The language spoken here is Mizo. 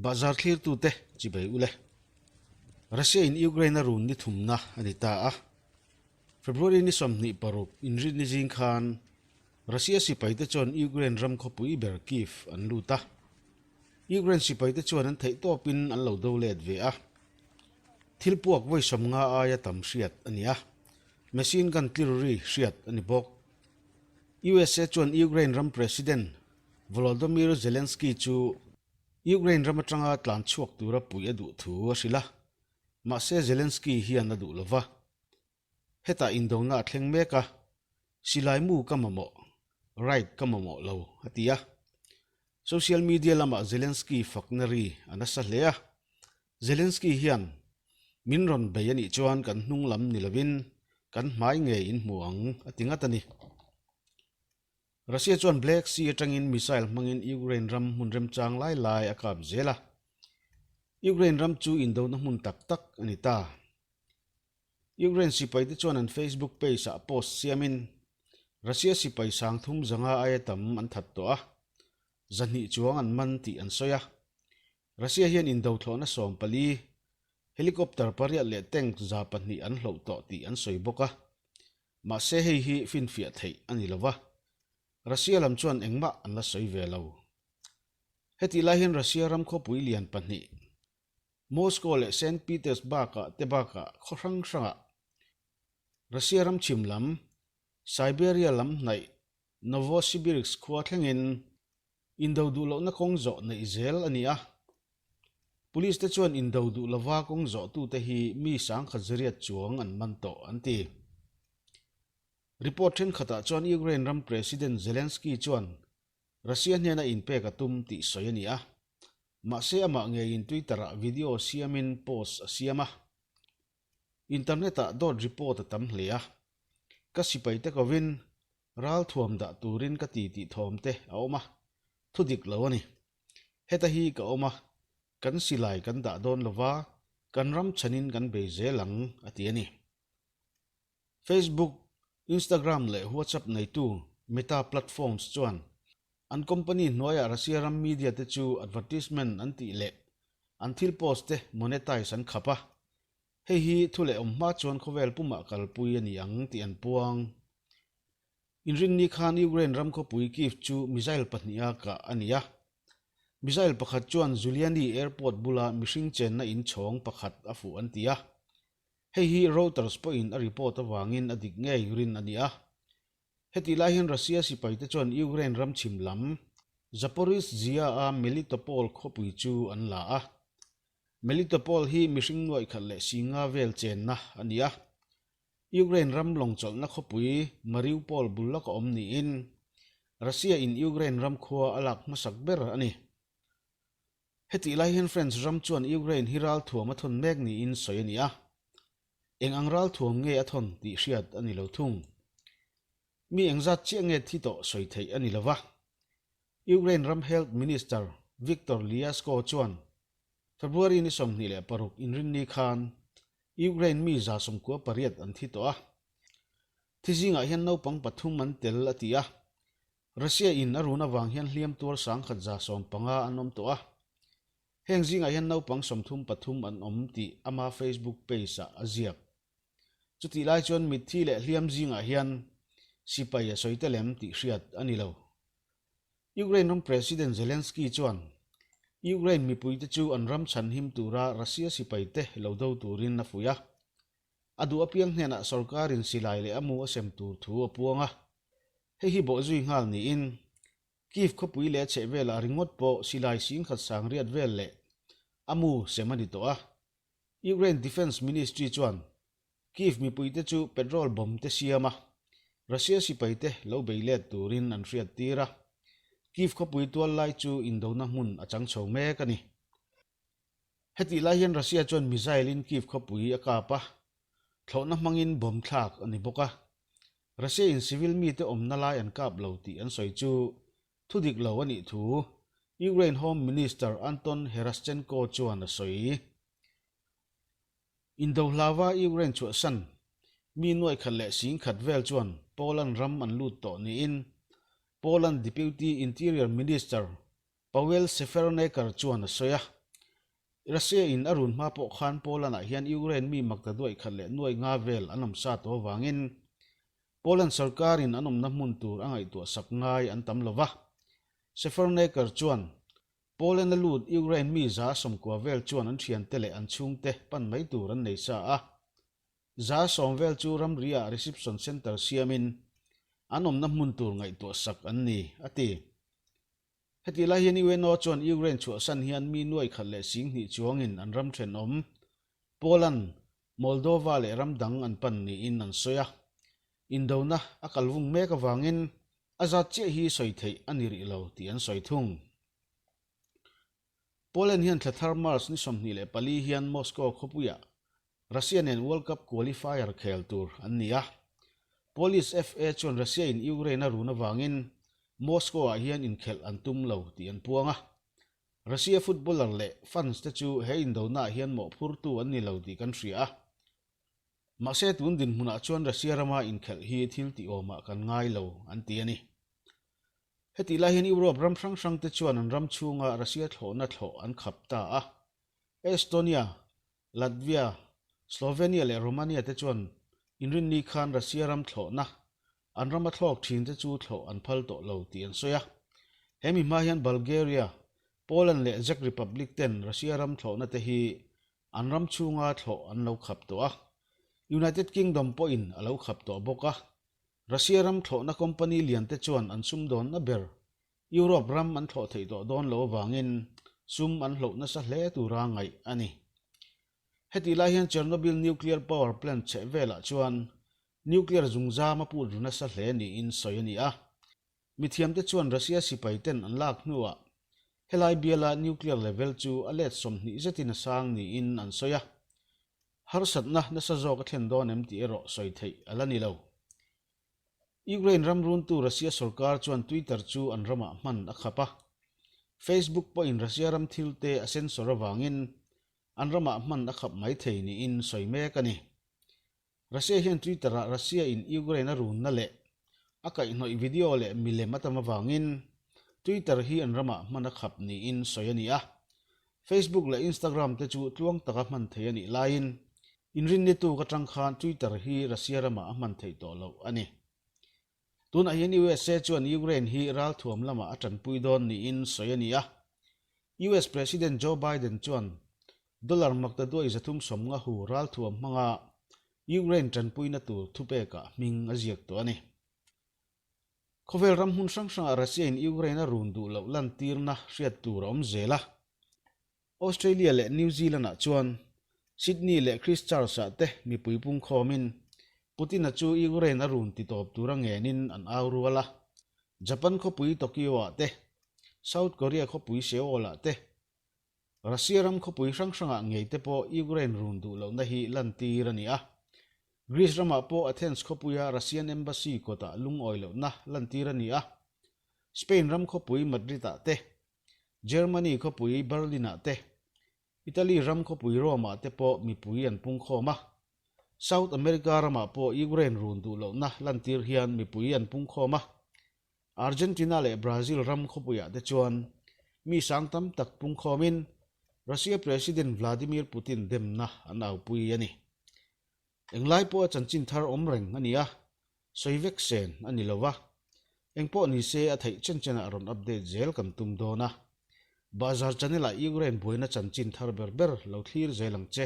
Bahzar thlirtute chibei ule. Russia in Ukraine a run ni thumna a ni ta a. February ni 26 inrinni zing khan Russia sipaite chuan Ukraine ram khawpui ber Kyiv an lut a. Ukraine sipaite chuan an theih tawpin an lo do let ve a. Thil puak vawi 50 aia tam hriat a ni a. Machine gun tlir ri hriat a ni bawk. USA chuan Ukraine ram President Volodymyr Zelensky chu Ukraine ram atanga tlan chhuak tura puih a duh thu a hrilh a, mahse Zelensky hian a duh lo va. Hetah indona a thleng mek a, silai mu ka mamawh, right ka mamawh lo, a ti a. Social media lamah Zelensky fakna ri a nasa hle a. Zelensky hian, Min rawn bei a nih chuan kan hnung lam ni lovin kan hmai ngei in hmu ang, a ti ngat a ni. Russia chuan Black Sea atangin missile hmangin Ukraine ram hmun remchang lai lai a kap zel a. Ukraine ram chu indona hmun tak tak a ni ta. Ukraine sipaite chuan an Facebook page ah post siamin Russia sipai 3000 aia tam an that tawh a, 200 chuang an man tih an sawi a. Russia hian indo thlawhna 14, helicopter 8 leh tank 200 an hloh tawh tih an sawi bawk a. Mahse hei hi finfiah theih a ni lo va, Russia lam chuan engmah an la sawi ve lo. Hetih lai hian Russia ram khawpui lian pahnih, Moscow leh Saint Petersburg-ah te bakah khaw hrang hrangah Russia ram chhim lam, Siberia lam hnaih Novosibirsk khua thlengin indo duh lohna kawng zawh neih zel a ni a. Police te chuan indo duh lova kawng zawhtute hi mi 1008 chuang an man tawh an ti. Report thenkhatah chuan Ukraine ram President Zelensky chuan Russia hnena inpek a tum tih sawi a ni a. Mahse amah ngeiin Twitter-ah video siamin post a siam a. Internet-ah dawt report a tam hle a. Ka sipai te kovin ral thuam dah turin ka ti tih thawm te a awm a, thu dik lo a ni. Heta hi ka awm a, kan silai kan dah dawn lova, kan ram chhanin kan bei zel ang, a ti a ni. Facebook, Instagram leh WhatsApp neitu Meta Platforms chuan an company hnuaiah Russia ram media te chu advertisement an tih leh an thil post te monetize an khap a, hei hi thu leh awm hma chuan khawvel pumah kalpui a ni ang tih an puang. Inrinni khan Ukraine ram khawpui Kyiv chu missile pahniha kah a ni a. Missile pakhat chuan Zhuliany airport bula mihring chenna in chhawng pakhat a fuh an ti a. Hei hi Reuters pawhin a report avangin a dik ngei rin a ni a. Hetih lai hian Russia sipaite chuan Ukraine ram chhim lam Zaporizhzhia-a Melitopol khawpui chu an la a. Melitopol hi mihring nuaih khat leh 50 vel chenna a ni a. Ukraine ram lawng chawlhna khawpui Mariupol bul lawka awm niin Russia in Ukraine ram khua a lak hmasak ber a ni. Hetih lai hian French ram chuan Ukraine hi ralthuam a thawn mek niin sawi a ni a. Eng ang ralthuam nge a thawn tih hriat a ni lo thung. Mi engzat chiah nge thi tawh sawi theih a ni lo va. Ukraine ram Health Minister Viktor Liashko chuan February ni 26 inrinni khan Ukraine mi 98 an thi tawh a. Thi zingah hian naupang pathum an tel a ti a. Russia in a run avang hian hliam tuar 1115 an awm tawh a. Heng zingah hian naupang 33 an awm tih ama Facebook page-ah a ziak. Chutih lai chuan mitthi leh hliam zingah hian sipai a sawi tel em tih hriat a ni lo. Ukraine ram President Zelensky chuan Ukraine mipuite chu an ram chhanhim tura Russia sipaite lo do turin a fuih a. A duh apiang hnenah sorkarin silai leh a mu a sem tur thu a puang a. Hei hi bawhzui nghal niin Kyiv khawpui leh a chhehvelah ringawt pawh silai 10,800 vel leh a mu sem a ni tawh a. Ukraine Defence Ministry chuan Kyiv mipuite chu petrol bomb te siam a, Russia sipaite lo bei let turin an hriat tir a. Kyiv khawpui tual lai chu indona hmun a chang chho mek a ni. Hetih lai hian Russia chuan missile in Kyiv khawpui a kap a, thlawhna hmangin bomb thlak a ni bawk a. Russia in civil mite awmna lai an kap lo tih an sawi chu thu dik lo a nih thu Ukraine Home Minister Anton Herashchenko chuan a sawi. Indo hlava Ukraine chhuahsan mi nuaih khat leh 10,000 vel chuan Poland ram an lut tawh niin Poland Deputy Interior Minister Pawel Szefernaker chuan a sawi a. Russia in a run hma pawh khan Poland ah hian Ukraine mi makta duaih khat leh nuai nga vel an awm sa tawh avangin Poland sorkar in an awmna hmun tur a ngaihtuah sak ngai an tam lo va. Seffernaker chuan Poland a lut Ukraine mi 190 vel chuan an thiante leh an chhungte pan mai tur an nei sa a. 110 vel chu ramri ah reception centre siamin an awmna hmun tur ngaihtuah sak an ni, a ti. Hetih lai hian UNO chuan Ukraine chhuahsan hian mi nuai khat leh 20,000 chuangin an ram thenawm Poland, Moldova leh ram dang an pan niin an sawi a. Indona a kal vung mek avangin a zat chiah hi sawi theih a ni rih lo tih an sawi thung. Poland hian thla thar March ni 24 hian Moscow khawpuiah Russia nen World Cup qualifier khel tur an ni a. Polish FA chuan Russia in Ukraine a run avangin Moscow ah hian inkhelh an tum lo tih an puang a. Russia footballer leh fans te chu he indona ah hian mawhphurtu an ni lo tih kan hria a. Mahse tun dinhmunah chuan Russia rama inkhelh hi thil tih awmah kan ngai lo an ti a ni. Hetih lai hian Europe ram hrang hrang te chuan an ram chhunga Russia thlawhna thlawh an khap ta a. Estonia, Latvia, Slovenia leh Romania te chuan inrinni khan Russia ram thlawhna an rama thlawk thin te chu thlawh an phal tawh lo tih an sawi a. He mi hma hian Bulgaria, Poland leh Czech Republic ten Russia ram thlawhna te hi an ram chhunga thlawh an lo khap tawh a. United Kingdom pawhin a lo khap tawh bawk a. Russia ram thlawhna company lian te chuan an sumdawnna ber Europe ram an thlawh theih tawh dawn loh avangin sum an hloh nasa hle tura ngaih a ni. Hetih lai hian Chernobyl nuclear power plant chheh velah chuan nuclear zungzam a put ru nasa hle niin sawi a ni a. Mithiamte chuan Russia sipai ten an lak hnuah helai biala nuclear level chu a let 20 zetin a sang niin an sawi a. Harsatna nasa zawk a thlen dawn em tih erawh sawi theih a la ni lo. Ukraine ram runtu Russia sorkar chuan Twitter chu an ramah hman a khap a. Facebook pawhin Russia ram thil te a censor avangin an ramah hman a khap mai thei niin sawi mek a ni. Russia hian Twitter-ah Russia in Ukraine a runna leh a kaihhnawih video leh milem a tam avangin Twitter hi an ramah hman a khap niin sawi a ni a. Facebook leh Instagram te chu tluang taka hman thei a nih laiin Inrinni tuk atang khan Twitter hi Russia ramah a hman theih tawh loh a ni. Tunah hian USA chuan Ukraine hi ralthuam lamah a tanpui dawn niin sawi a ni a. US President Joe Biden chuan dollar maktaduai 350 hu ralthuam hmanga Ukraine tanpuina tur thupekah hming a ziak tawh a ni. Khawvel ram hmun hrang hrangah Russia in Ukraine a run duh loh lantirna hriat tur a awm zel a. Australia leh New Zealand-ah chuan Sydney leh Christchurch-ah te mipui pungkhawmin Putin-a chu Ukraine a run titawp tura ngenin an au rual a. Japan khawpui Tokyo-ah te, South Korea khawpui Seoul-ah te, Russia ram khawpui hrang hrangah ngei te pawh Ukraine run duh lohna hi lantir a ni a. Greece ramah pawh Athens khawpuia Russian Embassy kawtah lungawi lohna lantir a ni a. Spain ram khawpui Madrid-ah te, Germany khawpui Berlin-ah te, Italy ram khawpui Rome-ah te pawh mipui an pungkhawm a. South America ramah pawh Ukraine run duh lohna lantir hian mipui an pungkhawm a. Argentina leh Brazil ram khawpuiah te chuan mi sang tam tak pungkhawmin Russia President Vladimir Putin demna an aupui a ni. Englai pawha chanchin thar awm reng a ni a, sawi vek sen a ni lo va. Engpawh ni se a theih chen chenah rawn update zel kan tum dawn a. Bahzar channel ah Ukraine buaina chanchin thar ber ber lo thlir zel ang che.